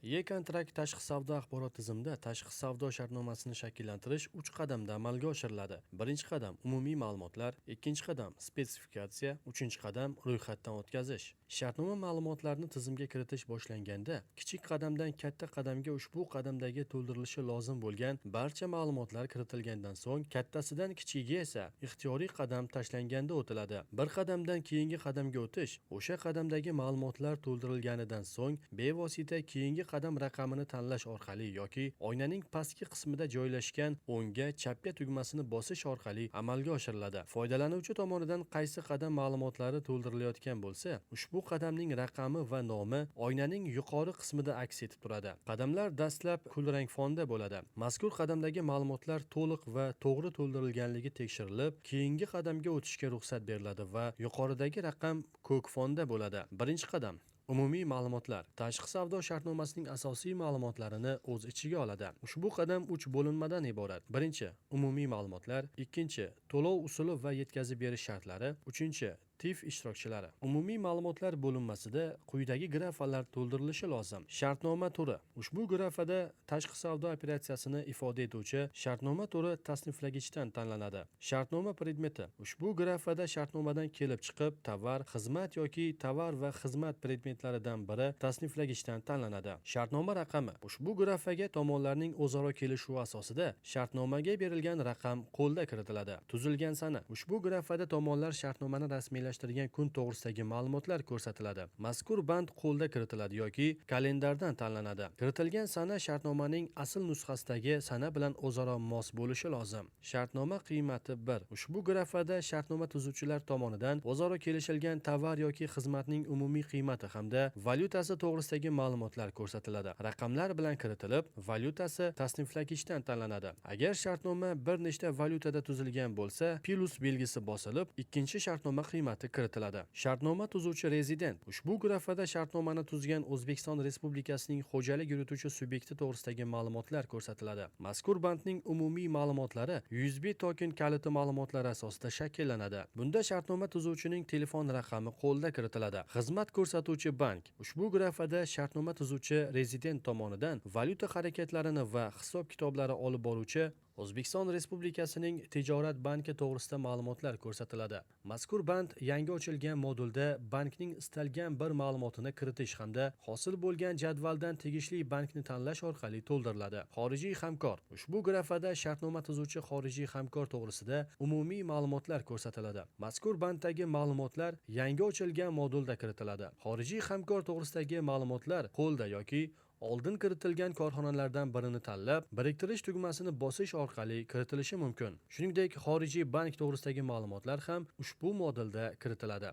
E-kontrakt tashqi savdo axborot tizimida tashqi savdo shartnomasini shakllantirish uch qadamda amalga oshiriladi. Birinchi qadam – umumiy ma'lumotlar, ikkinchi qadam – spetsifikatsiya, uchinchi qadam – ro'yxatdan o'tkazish. Shartnoma ma'lumotlarini tizimga kiritish boshlanganda, kichik qadamdan katta qadamga ushbu qadamdagi to'ldirilishi lozim bo'lgan barcha ma'lumotlar kiritilgandan so'ng, kattasidan kichigiga esa ixtiyoriy qadam tashlanganda o'tiladi. Bir qadamdan keyingi qadamga o'tish o'sha qadamdagi ma'lumotlar to'ldirilganidan so'ng bevosita keyingi qadam raqamini tanlash orqali yoki oynaning pastki qismida joylashgan o'ngga, chapga tugmasini bosish orqali amalga oshiriladi. Foydalanuvchi tomonidan qaysi qadam ma'lumotlari to'ldirilayotgan bo'lsa, ushbu qadamning raqami va nomi oynaning yuqori qismida aks etib turadi. Qadamlar dastlab kulrang fonda bo'ladi. Mazkur qadamdagi ma'lumotlar to'liq va to'g'ri to'ldirilganligi tekshirilib, keyingi qadamga o'tishga ruxsat beriladi va yuqoridagi raqam ko'k fonda bo'ladi. Birinchi qadam: umumiy ma'lumotlar. Tashqi savdo shartnomasining asosiy ma'lumotlarini o'z ichiga oladi. Ushbu qadam uch bo'linmadan iborat. Birinchi, umumiy ma'lumotlar; ikkinchi, to'lov usuli va yetkazib berish shartlari; uchinchi, TIF ishtirokchilari. Umumiy ma'lumotlar bo'linmasida quyidagi grafalar to'ldirilishi lozim. Shartnoma turi. Ushbu grafada tashqi savdo operatsiyasini ifoda etuvchi shartnoma turi tasniflagichdan tanlanadi. Shartnoma predmeti. Ushbu grafada shartnomadan kelib chiqib, tovar, xizmat yoki tovar va xizmat predmetlaridan biri tasniflagichdan tanlanadi. Shartnoma raqami. Ushbu grafaga tomonlarning o'zaro kelishuvi asosida shartnomaga berilgan raqam qo'lda kiritiladi. Tuzilgan sana. Ushbu grafada tomonlar shartnomani rasmiylashtirgan kun to'g'risidagi ma'lumotlar ko'rsatiladi. Mazkur band qo'lda kiritiladi yoki kalendardan tanlanadi. Kiritilgan sana shartnomaning asl nusxasidagi sana bilan o'zaro mos bo'lishi lozim. Shartnoma qiymati 1. Ushbu grafada shartnoma tuzuvchilar tomonidan o'zaro kelishilgan tovar yoki xizmatning umumiy qiymati hamda valyutasi to'g'risidagi ma'lumotlar ko'rsatiladi. Raqamlar bilan kiritilib, valyutasi tasniflagichdan tanlanadi. Agar shartnoma bir nechta valyutada tuzilgan bo'lsa, plyus belgisi bosilib, ikkinchi shartnoma qiymati kiritiladi. Shartnoma tuzuvchi rezident. Ushbu grafada shartnomani tuzgan O'zbekiston Respublikasining xo'jalik yurituvchi subyekti to'g'risidagi ma'lumotlar ko'rsatiladi. Mazkur bandning umumiy ma'lumotlari USB token kaliti ma'lumotlari asosida shakllanadi. Bunda shartnoma tuzuvchining telefon raqami qo'lda kiritiladi. Xizmat ko'rsatuvchi bank. Ushbu grafada shartnoma tuzuvchi rezident tomonidan valyuta harakatlarini va hisob kitoblari olib boruvchi O'zbekiston Respublikasining tijorat banki to'g'risida ma'lumotlar ko'rsatiladi. Mazkur band yangi ochilgan modulda bankning istalgan bir ma'lumotini kiritish hamda hosil bo'lgan jadvaldan tegishli bankni tanlash orqali to'ldiriladi. Xorijiy hamkor. Ushbu grafada shartnoma tuzuvchi xorijiy hamkor to'g'risida umumiy ma'lumotlar ko'rsatiladi. Mazkur banddagi ma'lumotlar yangi ochilgan modulda kiritiladi. Xorijiy hamkor to'g'risidagi ma'lumotlar qo'lda yoki oldin kiritilgan korxonalardan birini tanlab, biriktirish tugmasini bosish orqali kiritilishi mumkin. Shuningdek, xorijiy bank to'g'risidagi ma'lumotlar ham ushbu modulda kiritiladi.